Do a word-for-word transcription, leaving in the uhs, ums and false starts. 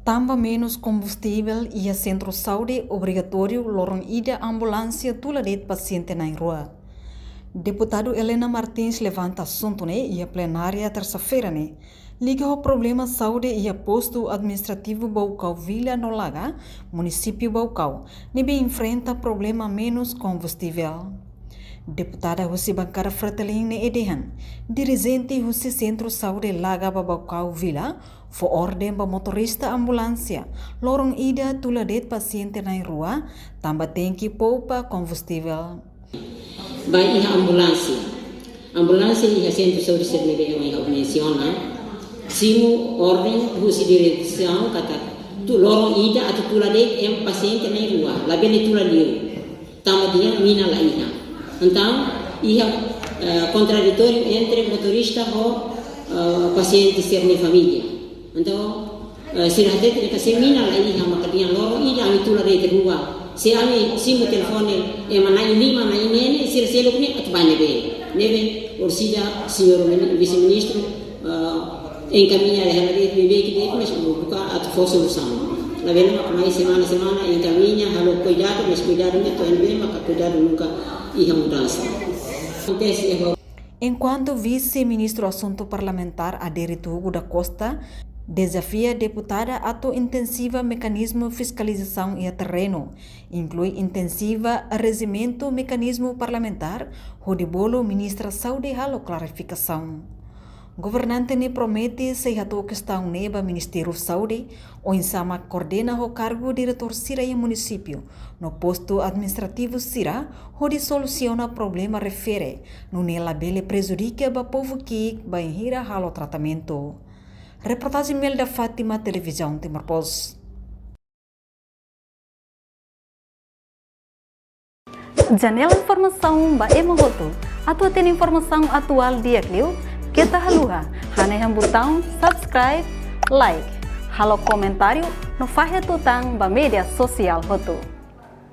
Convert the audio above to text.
Tanba menus kombustivel iha sentru saúde, obrigatóriu loron ida ambulánsia tula de'it pasiente na'in rua. Deputadu Helena Martins levanta asuntu ne'e iha plenária tersa-feira ne'e, liga ho problema saúde iha postu administrativu Baucau Vila no Laga, munisípiu Baucau, ne'ebé enfrenta problema menus kombustivel. Deputada husi bankada Fretilin ne'e dehan, dirijente husi sentru saúde Laga ba Baucau Vila fó orden ba motorista ambulánsia loron ida tula de'it pasiente na'in rua, tanba tenke poupa kombustivel. Ba iha ambulánsia. Ambulánsia iha sentru saúde sira ne'ebé iha mensiona. Simu orden husi diresaun katak tu loron ida atu tula de'it ema pasiente na'in rua. Labele tula liu. Tanba dehan mina la iha. Entaun, iha, eh, kontraditóriu entre motorista ho, eh, pasiente sira-nia família. Entaun, eh, sira hatete katak se mina la iha maka dehan loron ida ami tula de'it rua. Se ami simu telefone ema na'in lima, na'in neen, sira seluk ne'e atu bá ne'ebé. Ne'ebé, orsida, señór mini-, vise-ministru, eh, enkamiña hela de'it, beibeik de'it, mas buka atu fó solusaun. Labele mak mai semana-semana enkamiña, halo kuidadu, mas kuidadu ne'e to'o ne'ebé maka kuidadu nunka iha mudansa. Akontese iha Enkuantu Vise-Ministru Asuntu Parlamentár Adérito Hugo da Costa dezafia deputada atu intensiva mekanizmu fiskalizasaun iha terrenu, inklui intensiva rejimentu mekanizmu parlamentár, hodi bolu Ministra Saúde halo klarifikasaun. Governante ne'e promete sei hato'o kestaun ne'e ba Ministériu Saúde, oinsá mak koordena ho kargu diretór sira iha munisípiu no postu administrativu sira, hodi solusiona problema refere, nune'e labele prejudika ba povu ki'ik bainhira halo tratamentu. Reportajen Melda Fátima, Televizaun Timor Post. Janela informasaun ba ema hotu. Atu hatene informasaun atuál di'ak liu, keta haluha hanehan butaun subscribe, like, halo komentáriu no fahe tutan ba média sosiál hotu.